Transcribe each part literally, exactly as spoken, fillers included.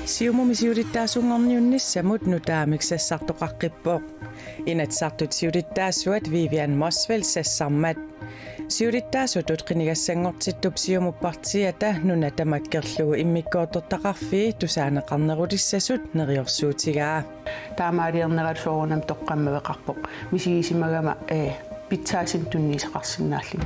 Siumumi siulittaasunngorniunnissamut nutaamik sassartoqaqqippoq Inatsisartut siulittaasuat Vivian Motzfeldt sassarmat. Siulittaasutut qinigassanngortittup Siumup partiiata nuna tamakkerlugu immikkoortortaqarfii tusaaneqarnerulissasut neriorsuutigaa. Taamaaliorneralu soorunami toqqammaveqarpoq. Misigisimagama, ee, pitsaasumik tunniussaqarsinnaalluni.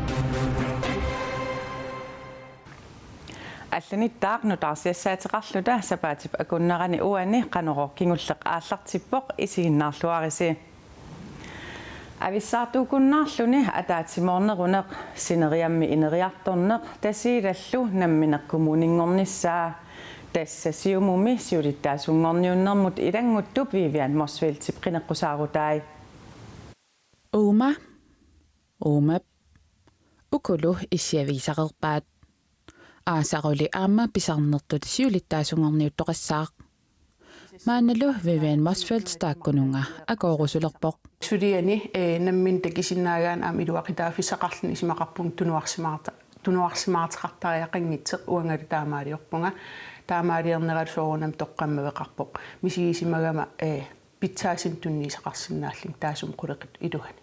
Allanittaaq nutaarsiassaateqarluta sapaatip akunnerani uani Qanorooq kingulleq aallartippoq, isiginnaarluarisi. Avissaartuukkunnaarluni ataatsimoorneruneq, sineriammi ineriartorneq Tasiilallu nammineq kommuninngornissaa. Tassa Siumumi siulittaasunngorniunnermut ilannguttup Vivian Motzfeldtip qineqqusaarutai. Uuma, uumap, ukulu issiavigisareerpaat. Aasaruli aamma pisarnertut siulittaasunngorniuttoqassaaq. Maannalu Vivian Motzfeldt taakkununnga akoorusulerpoq. Suliani, ee, nammineq takusinnaagaanni aamma iluaqutaaffissaqarluni isumaqarpunga tunuarsimaarta-, tunuarsimaartoqartariaqanngitsoq, uangalu taamaaliorpunga. Taamaaliorneralu soorunami toqqammaveqarpoq. Misigisimagama, ee, pitsaasumik tunniussaqarsinnaalluni taassuma qulequttup iluani.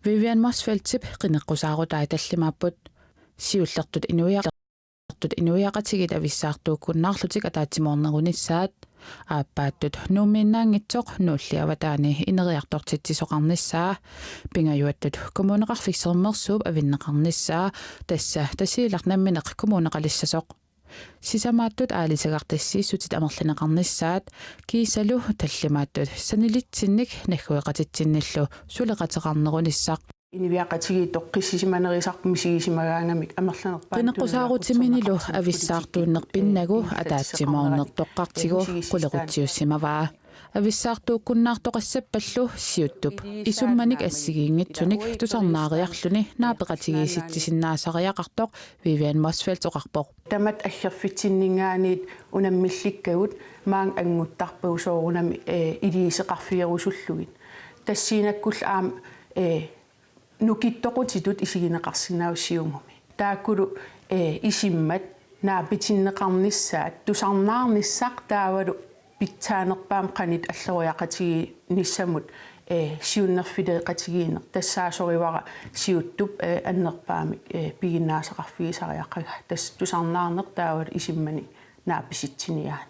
Vivian Motzfeldtip qineqqusaarutai tallimaapput. Siullertut inuiaq-, inuiaqatigiit avissaartuukkunnaarlutik ataatsimoornerunissaat, aappaattut Nuummiinnaanngitsoq Nuulli avataani ineriartortitsisoqarnissaa, pingajuattut Kommuneqarfik Sermersuup avinneqarnissaa, tassa Tasiilaq nammineq kommuneqalissasoq. Sisamaattut aalisagartassiissutit amerlineqarnissaat kiisalu tallimaattut sanilitsinnik naggueqatitsinnillu suleqateqarnerunissaq. Inuiaqatigiit toqqissisimanerusarput misigisimagaangamik amerlanerpaat. Qineqqusaarutiminillu avissaartuunneq pinnagu ataatsimoorneq toqqartigu qulequtsiussimavaa. Avissaartuukkunnaartoqassappallu siuttup isummanik assigiinngitsunik tusarnaariarluni naapeqatigiissitsisinnaasariaqartoq Vivian Motzfeldt oqarpoq. Tamatta aggerfitsinninngaanniit unammillikkagut maanga annguttarpagut soorunami, ee, iliuuseqarfigerusullugit. Tassiinakkullu aamma, ee, nukittoqutitut isigineqarsinnaavoq Siumumi. Taakkulu, ee, isummat naapitinneqarnissaat tusarnaarnissaq taavalu pitsaanerpaamik qanoq alloriaqatigiinnissamut, ee, siunnerfileqatigiinneq tassaasorivara siuttup, ee, annerpaamik, ee, piginnaasaqarfigisariaqagaa. Tassa tusarnaarneq taavalu isummanik naapisitsiniaaneq.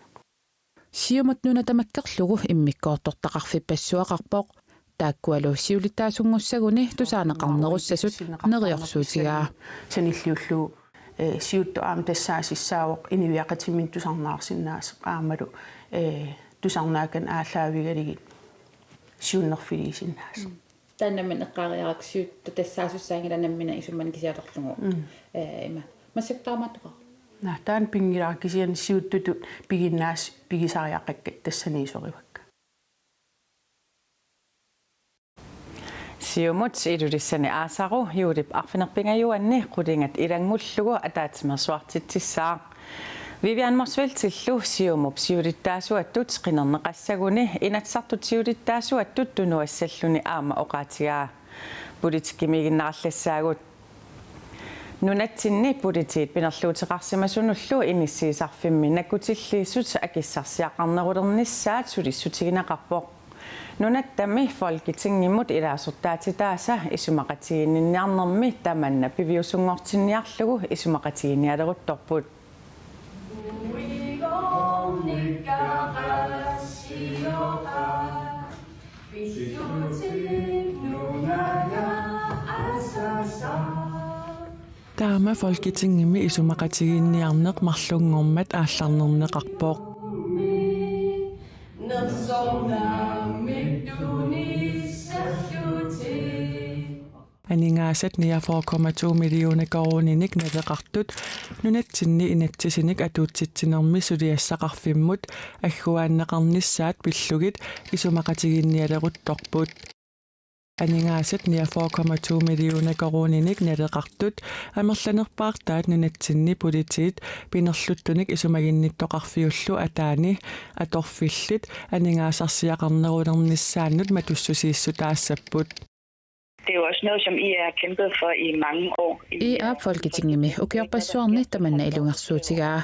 Siumut nuna tamakkerlugu immikkoortortaqarfippassuaqarpoq. Taakkualu siulittaasunngussagunik tusaaneqarnerussasut neriorsuutigaa. Sanilliullugu, ee, siuttoq aamma tassaasussaavoq inuiaqatiminnik tusarnaarsinnaasoq aammalu, ee, tusarnaakkanik aallaavigalugit siunnerfigisinnaasoq. Mm. Taanna nammineq eqqaariarakku siuttoq tassaasussaanngilaq nammineq isummanik kisiat atorlugu. Mm. Ee, ima. Massakkut taamaattoqarpoq. Naa, taanna pinngilara kisianni siuttutut piginnaasut pigisariaqakka tassaniisorivakka. Siumut Ilulissani aasaru juulip arfineq-pingajuanni qulingat ilanngullugu ataatsimeersuartitsissaaq. Vivian Motzfeldtillu Siumup siulittaasuatut qinerneqassaguni Inatsisartut siulittaasuatut tunuassalluni aamma oqaatigaa. Politikkimiiginnarallassaagut. Nunatsinni politiit pinerluuteqarsimasunullu inissiisarfimmi nakkutilliisut akissarsiaqarnerulernissaat sulissutigineqarpoq. Nunattami Folketingimut ilaasortaatitaasa isumaqatigiinniarnermi tamanna piviusunngortinniarlugu isumaqatigiinnialeruttorput. Taama Folketingimi isumaqatigiinniarneq marlunngormat aallarnerneqarpoq. Aningaasat niogfyrre komma to millioner koruuninik naleqartut nunatsinni inatsisinik atuutsitsinermi suliassaqarfimmut agguaanneqarnissaat pillugit isumaqatigiinnialeruttorput. Aningaasat niogfyrre komma to millioner koruuninik naleqartut amerlanerpaartaat nunatsinni politiit pinerluttunik isumaginnittoqarfiullu ataani atorfillit aningaasarsiaqarnerulernissaannut matussusiissutaassapput. Det er jo også noget, som I R har kæmpet for i mange år. I R Folketingimi ukiorpassuarni tamanna ilungersuutigaa.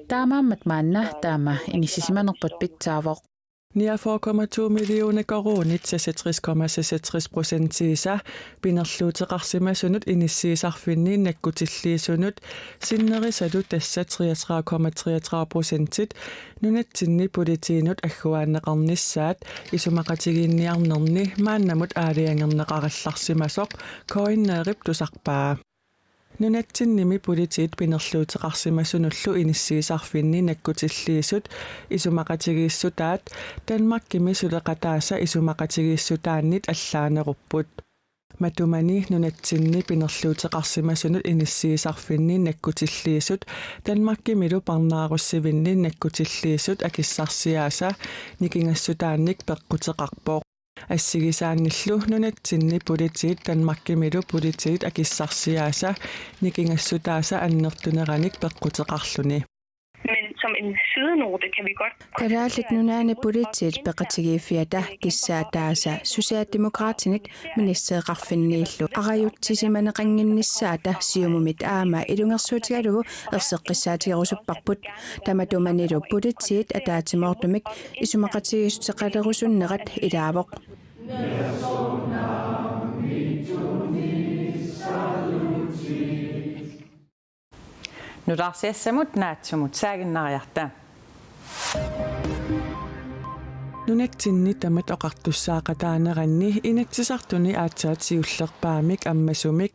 Taamaammat maanna taama inissisimanerput pitsaavoq. Niogfyrre komma to millioner koruunit, seksogtres komma seksogtres procentiisa pinerluuteqarsimasunut inissiisarfinni nakkutilliisunut sinnerisalu, tassa treogtredive komma treogtredive procentit, nunatsinni politiinut agguaanneqarnissaat isumaqatigiinniarnerni maannamut aalajangerneqarallarsimasoq K N R-ip tusarpaa. Nunatsinnimi politiit pinerluuteqarsimasunullu inissiisarfinni nakkutilliisut isumaqatigiissutaat Danmarkimi suleqataasa isumaqatigiissutaannit allaanerupput. Matumani nunatsinni pinerluuteqarsimasunut inissiisarfinni nakkutilliisut Danmarkimilu parnaarussivinni nakkutilliisut akissarsiaasa nikingassutaannik peqquteqarpoq. Assigisaannillu nunatsinni politiit Danmarkimilu politiit akissarsiaasa nikingassutaasa annertuneranik peqquteqarluni. Men som en sidenote kan vi godt Kalaallit Nunaanni politiit peqatigiiffiata kissaataasa Socialdemokraatinit ministereqarfinniillu arajutsisimaneqannginnissaata Siumumit aamma ilungersuutigalugu erseqqissaatigerusupparput. Tamatumanilu politiit ataatsimoortumik isumaqatigiissuteqalerusunnerat ilaavoq. Nutaarsiassamut naatsumut saaginnariarta. Nunatsinni tamat oqartussaaqataaneranni Inatsisartuni aatsaat siullerpaamik ammasumik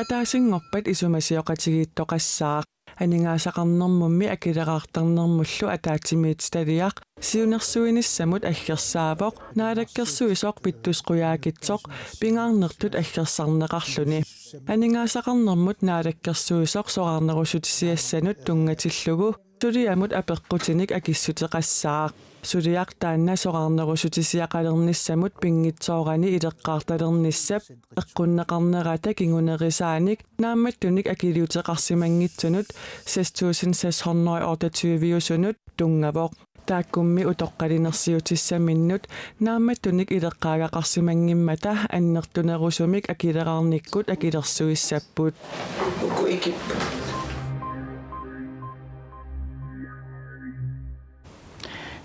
ataasinngorpat isumasioqatigiittoqassaaq. Aningaasaqarnermummi akileraartarnermullu ataatsimiititaliaq siunnersuinissamut aggersaavoq Naalakkersuisoq Vittus Qujaukitsoq pingaarnertut aggersarneqarluni. Aningaasaqarnermut naalakkersuisoq soraarnerussutisiassanut tunngatillugu suliamut apeqqutinik akissuteqassaaq. Suliaq taanna soraarnerussutisiaqalernissamut pinngitsoorani ileqqaartalernissap eqqunneqarnerata kingunerisaanik naammattunik akiliuteqarsimanngitsunut seks tusind seks hundrede otteogtyve-usunut tunngavoq. Taakkummi utoqqalinersiutissaminnut naammattunik ileqqaagaqarsimanngimmata annertunerusumik akileraarnikkut akilersuissapput. Uku ikip.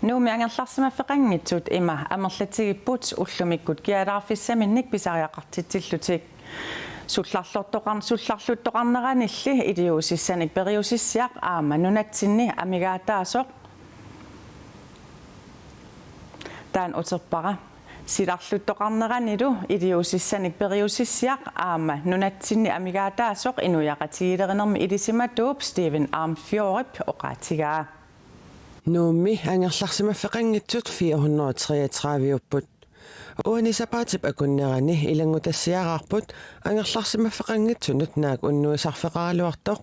Nuummi angerlarsimaffeqanngitsut ima amerlatigipput ullumikkut kialaarfissaminnik pisariaqartitsillutik. Sullarlortoqar-, sullarluttoqarneranilli iliuusissanik periusissiaq aamma nunatsinni amigaataasoq. Taanna uterpara. Silarluttoqarneranilu iliuusissanik periusissiaq aamma nunatsinni amigaataasoq inuiaqatigiilerinermi ilisimatuup Stephen Arnfjordip oqaatigaa. Nuummi angerlarsimaffeqanngitsut fire hundrede og treogtredive-upput. Uani sapaatip akunnerani ilanngutassiaraarput angerlarsimaffeqanngitsunut naak unnuisarfeqaraluartoq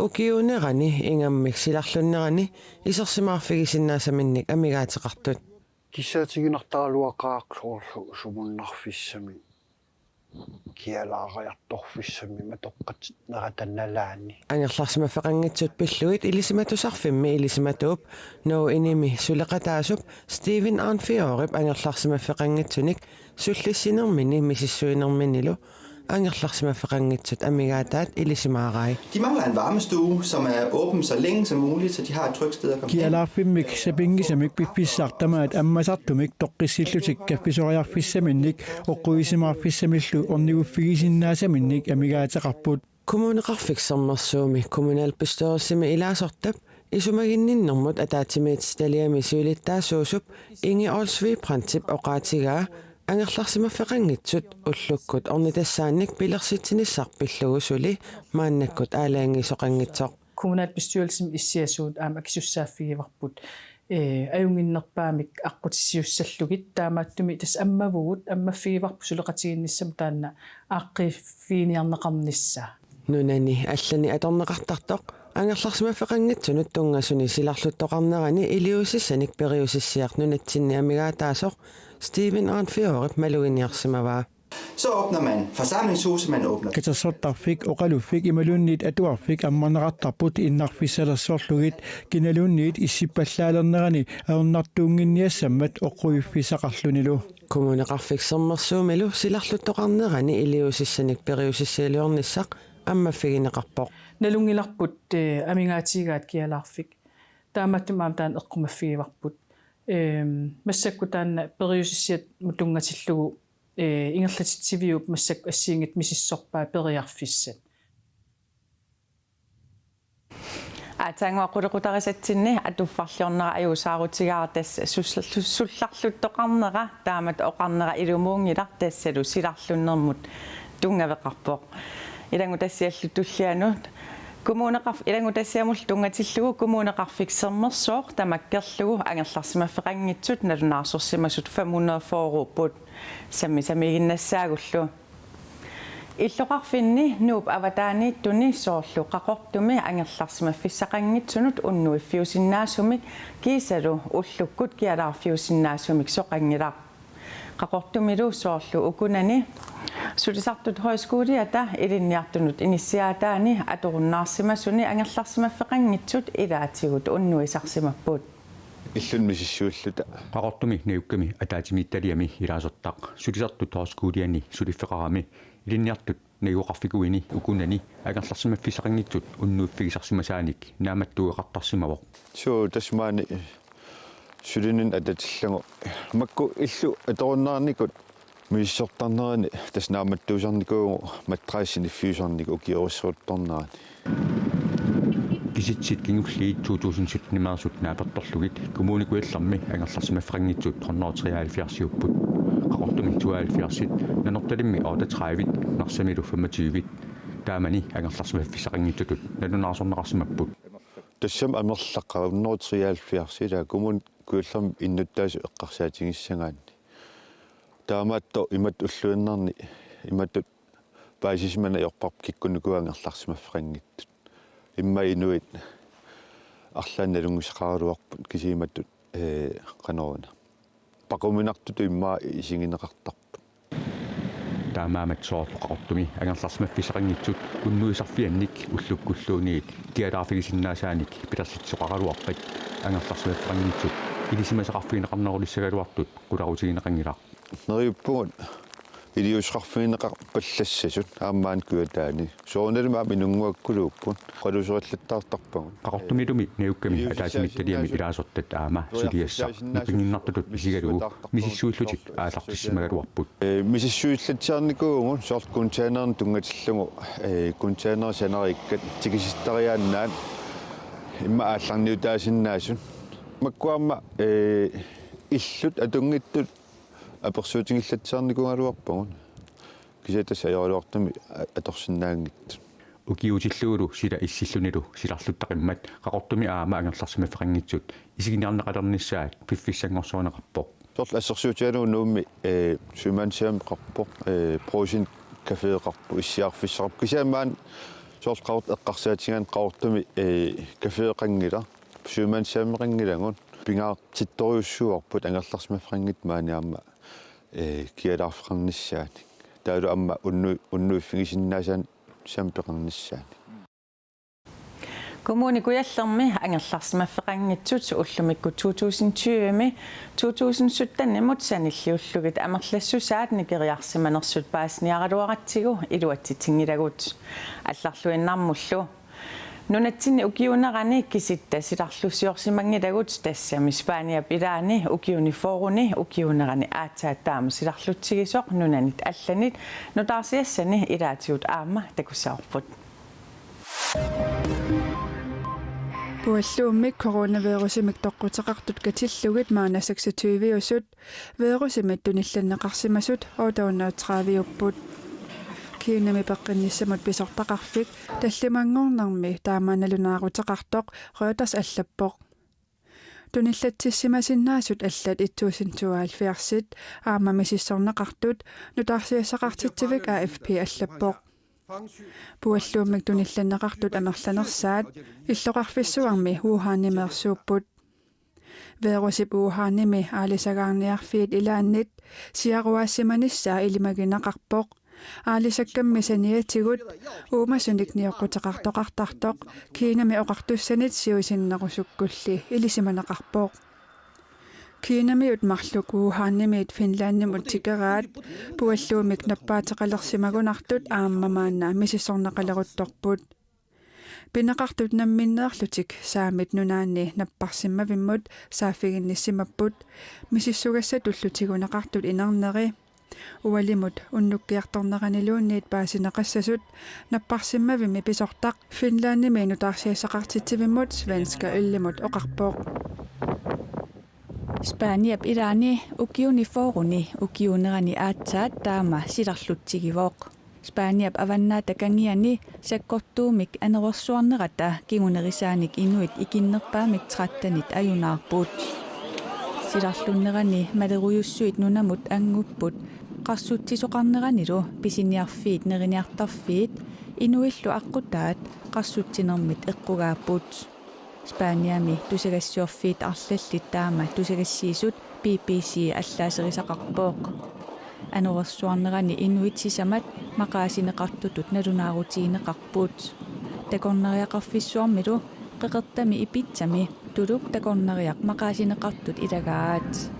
ukiuunerani ingammik silarlunnerani isersimaarfigisinnaasaminnik amigaateqartut. Kissaatiginartaraluaqaaq soorlu sumunnarfissamik kialaariartorfissamik matoqqatinnerata nalaani. Angerlarsimaffeqanngitsut pillugit Ilisimatusarfimmi ilisimatuup Norge-imi suleqataasup Stephen Arnfjordip angerlarsimaffeqanngitsunik sullissinermini misissuinerminilu angerlarsimaffeqanngitsut amigaataat ilisimaarai. De mangler en varmestue, som er åben så længe som muligt, så de har et trygt sted at komme hen. Kialaarfimmik sapinngisamik piffissaq tamaat ammasartumik toqqissillutik kaffisoriarfissaminnik oqquisimaarfissamillu orniguffigisinnaasaminnik amigaateqarput. Kommuneqarfik Sermersuumi kommunalbestyrelsimi ilaasortap isumaginninnermut ataatsimiititaliami siulittaasuusup Inge Olsvig Brandtip oqaatigaa angerlarsimaffeqanngitsut ullukkut ornitassaannik pilersitsinissaq pillugu suli maannakkut aalajangiisoqanngitsoq. Kommunalbestyrelsimi issiasuut aamma akisussaaffigivarput, ee, ajunnginnerpaamik aqqutissiussallugit, taamaattumik tassa ammavugut, ammaffigivarput suleqatigiinnissamut taanna aaqqiiffiginiarneqarnissaa. Nunani allani atorneqartartoq angerlarsimaffeqanngitsunut tunngasuni silarluttoqarnerani iliuusissanik periusissiaq nunatsinni amigaataasoq Stephen Arnfjordip maluginiarsimavaa. Så åbner man forsamlingshuse, man åbner. Katersortarfik, oqaluffik imaluunniit atuarfik ammarneqartarput innarfissalersorlugit, kinaluunniit issippallaalernerani ajornartuunnginniassammat oqquiffissaqarlunilu. Kommuneqarfik Sermersuumilu silarluttoqarnerani iliuusissanik periusissialiornissaq ammaffigineqarpoq. Nalunngilarput, eh, amigaatigigaat kialaarfik. Taamaattumik aamma taanna eqqumaffigivarput. Ehm, massakkut taanna periusissiamut tunngatillugu, eh, ingerlatitsiviup massakkut assigiinngitsut misissorpaat periarfissat. Aatsaannguaq qulequtarisatsinni atuffarliornera ajuusaarutigaara, tassa sul-, sul-, sullarluttoqarnera taamatut oqarnera ilumuunngilaq, tassalu silarlunnermut tunngaveqarpoq. Ilanngutassiallu tullianut kommuneqarf-, ilanngutassiamullu tunngatillugu Kommuneqarfik Sermersooq tamakkerlugu angerlarsimaffeqanngitsut nalunaarsorsimasut fem hundrede og fyrre-upput. Sammisamiiginnassaagullu. Illoqarfinni Nuup avataaniittuni soorlu Qaqortumi angerlarsimaffissaqanngitsunut unnuiffiusinnaasumik kiisalu ullukkut kialaarfiusinnaasumik soqanngilaq. Qaqortumilu soorlu ukunani sulisartut højskoliata ilinniartunut inissiaataani atorunnaarsimasuni angerlarsimaffeqanngitsut ilaatigut unnuisarsimapput. Illun misissuilluta. Qaqortumi najukkami ataatsimiititaliami ilaasortaq sulisartut højskoliani suliffeqarami ilinniartut najugaqarfikuini ukunani angerlarsimaffissaqanngitsut unnuiffigisarsimasaanik naammattuueqartarsimavoq. Suu, tassa maani sulininnut atatillugu. Makku illut atorunnaarnikut misissortarnerani tassa naammattuusarnikuuvugut matrassit siniffiusarnikut ukiorujussuaruttornerani. Kisitsit kingulliit to tusind sytten-imeersut naapertorlugit Kommune Kujallermi angerlarsimaffeqanngitsut hundrede og treoghalvfjerds-iupput. Qaqortumi tooghalvfjerds-it, Nanortalimmi otteogtredive-it, Narsamilu femogtyve-it. Taamani angerlarsimaffissaqanngitsutut nalunaarsorneqarsimapput. Tassami amerlaqaaq hundrede og treoghalvfjerds, ilaa, Kommune Kujallermi innuttaasut eqqarsaatigissagaanni. Taamaattoq imatut ulluinnarni imatut paasisimaneq ajorparput kikkunnikuuagut angerlarsimaffeqanngitsut. Immaqa inuit arlaannik nalunngisaqaraluarput kisianni imatut, ee, qanoruna. Paquminartutut immaqa isigineqartarput. Taamaammat soorlu Qaqortumi angerlarsimaffissaqanngitsut unnuisarfiannik ullukkulluunniit kialaarfigisinnaasaannik pilersitsisoqaraluarpat angerlarsimaffeqanngitsut ilisimasaqarfigineqarnerulissagaluartut qularutigineqanngilaq. Neriuppugut iliuuseqarfigineqarpallassasut aamma maani Kujataani. Soorunalimi aamma inunnguakkuluupput. Oqaluuserillattaartarpagut. Qaqortumilumi najukkami ataatsimiititaliami ilaasortat aamma suliassaq nipiginnartutut isigalugu misissuillutik aallartissimagaluarput. Ee, misissuillatsiarnikuuvugut soorlu containerit tunngatillugu, ee, containerit sanarikkat tikisittariaannaat immaqa aallarniutaasinnaasut. Makku aamma, ee, illut atunngitsut apersuutigillatsiarnikuugaluarpagut. Kisianni tassa ajoraluartumik a-, atorsinnaanngitsut. Ukiutillugulu sila issillunilu silarluttaqimmat Qaqortumi aamma angerlarsimaffeqanngitsut isiginiarneqalernissaat piffissanngorsorinneqarpoq. Soorlu assersuutigalugu Nuummi, ee, sømandshjemmeqarpoq, ee, Brugsen caféqarpoq, issiarfissaqarpoq. Kisianni maani soorlu Qaqortumi eqqarsaatigaanni Qaqortumi, ee, caféqanngilaq, sømandshjemmeqanngilagut, pingaartittorujussuuarput angerlarsimaffeqanngitsut maani aamma, ee, kialaarfeqarnissaanik. Taavalu aamma unnu-, unnuiffigisinnaasaannik sampeqarnissaanik. Kommune Kujallermi angerlarsimaffeqanngitsut ullumikkut to tusind tyve-mi to tusind sytten-imut sanilliullugit amerlassusaat nikeriarsimanersut paasiniaraluaratsigu iluatsitsinngilaagut. Allarluinnarmullu. Nunatsinni ukiuunerani kisitta silarlussiorsimanngilagut, tassami Spaniap ilaani ukiuni fyrreni ukiuunerani aatsaat taama silarlutsigisoq nunanit allanit nutaarsiassani ilaatigut aamma takussavarput. Pualluummik coronavirusimik toqquteqartut katillugit maanna seksogtyve-usut virusimit tunillanneqarsimasut otteogtredive-upput. Kinami peqqinnissamut pisortaqarfik tallimanngornermi taama nalunaaruteqartoq Reuters allappoq. Tunillatsissimasinnaasut allat et tusind tooghalvfjerds-it aamma misissorneqartut nutaarsiassaqartitsivik A F P allappoq. Pualluummik tunillanneqartut amerlanersaat illoqarfissuarmi Wuhan-imeersuupput. Virusip Wuhanimi aalisagaarniarfiit ilaannit siaruaassimanissaa ilimagineqarpoq. Aalisakkammi saniatigut uumasunik nioqquteqartoqartartoq Kinami oqartussanit siusinnerusukkulli ilisimaneqarpoq. Kinamiut marluk Wuhanimiit Finlandimut tikeraat pualluumik nappaateqalersimagunartut aamma maanna misissorneqaleruttorput. Pineqartut namminneerlutik Saamit Nunaanni napparsimmavimmut saaffiginnissimapput misissugassatullu tiguneqartut inerneri. Ualimut unnukkiartorneraniluunniit paasineqassasut napparsimmavimmi pisortaq Finlandimi nutaarsiassaqartitsivimmut Svenska Yllimut oqarpoq. Spaniap ilaani ukiuni fyrreni ukiuunerani aatsaat taama silarlutsigivoq. Spaniap avannaata kangiani sakkortuumik anorersuarnerata kingunerisaanik inuit ikinnerpaamik trettenit ajunaarput. Silarlunnerani malerujussuit nunamut angupput qarsutsisoqarneranilu pisiniarfiit neriniartarfiit inuillu aqqutaat qarsutsinermit eqqugaapput. Spaniami tusagassiorfiit arlallit taama tusagassiisut B B C allaaserisaqarpoq. Anorersuarnerani inuit sisamat maqaasineqartutut nalunaarutigineqarput. Takornariaqarfissuarmilu Qeqertami Ibizami Tuluk takornariaq maqaasineqartut ilagaat.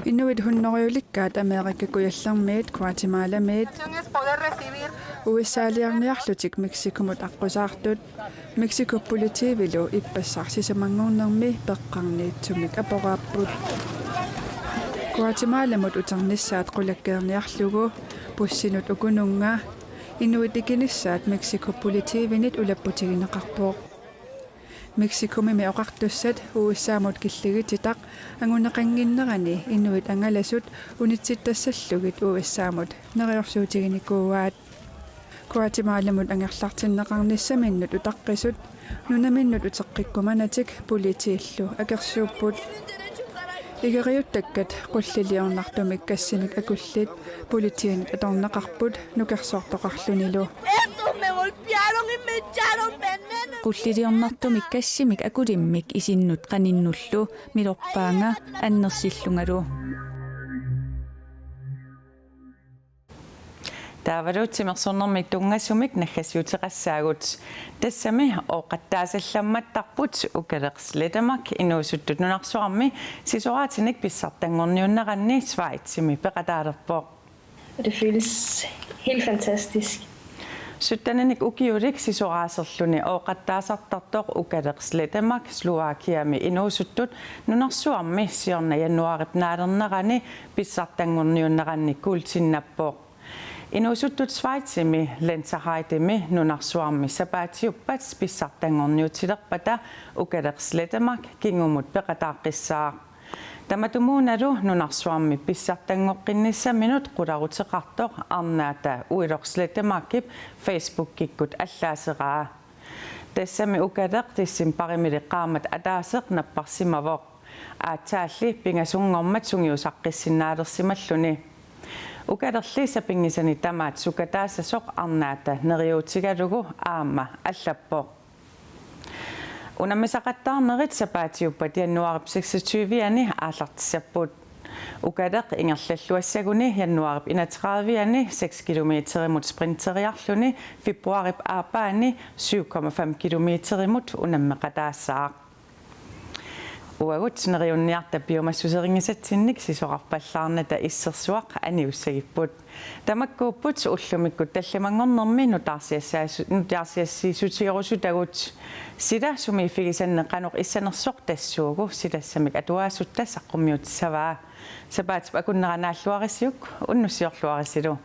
Inuit hunnorujussuulikkaat Amerika Kujallermiit Guatemalamiit U S A-liarniarlutik Mexicomut aqqusaartut Mexicop politiivilu ippassaq sisamanngornermi peqqarniitsumik aporaapput. Guatemalamut uternissaat qulakkeerniarlugu bussinut ukununnga inuit ikinissaat Mexicop politiivinit ulapputigineqarpoq. Mexicomimi oqartussat U S A-mut killigititaq anguneqannginnerani inuit angalasut unitsittassallugit U S A-mut neriorsuutiginikuuaat. Guatemalamut angerlartinneqarnissaminnut utaqqisut nunaminnut uteqqikkumanatik politiillu akersuupput. Igeriuttakkat qulliliornartumik gassimik akullit politiinit atorneqarput nukersortoqarlunilu. Qulliliornartumik gassimik akulimmik isinnut qaninnullu milorpaanga annersillungalu. Taavalu timersornermik tunngasumik naggasiuteqassaagut. Tassami ooqattaasallammattarput Ukaleq Slettemark inuusuttut nunarsuarmi sisoraatinik pissartanngorniunneranni Schweizimi peqataalerpoq. Og det føles helt fantastisk. Syttenik ukiulik sisoraaserluni ooqattaasartartoq Ukaleq Slettemark Slovakiami inuusuttut nunarsuarmi siorna januaarip naalernerani pissartanngorniunneranni kuultinnappoq. Inuusuttut Schweizimi Lenzerheidemi nunarsuarmi sapaatiuppat pissartanngorniutilerpata Ukaleq Slettemark kingumut peqataaqqissaaq. Tamatumuunalu nunarsuarmi pissartanngoqqinnissaminut qularuteqartoq arnaata Uiloq Slettemarkip Facebookikkut allaaseraa. Tassami Ukaleq decembarimili qaammat ataaseq napparsimavoq. Aatsaalli pingasunngormat sungiusaqqissinnaalersimalluni. Ukalerli sapinngisani tamaat sukataassasoq arnaata neriuutigalugu aamma allappoq. Unammisaqattaarnerit sapaatiuppat januaarip seksogtyve-ani aallartissapput. Ukaleq ingerlalluassaguni januaarip enogtredive-ani seks kilometerimut sprinteriarluni februaarip aappaani syv komma fem kilometerimut unammeqataassaaq. Uagut neriunniarta piumassuserinngisatsinnik sisorarpallaarnata issersuaq aniussagipput. Tamakkuupput ullumikkut tallimanngornermi nutaarsiassaasu-, nutaarsiassiissutigerusutagut. Sila sumiiffigisannik qanoq issanersoq tassuugu silassamik atuaasutta saqqummiutissavaa. Sapaatip akunnera naalluarisiuk, unnussiorluarisilu.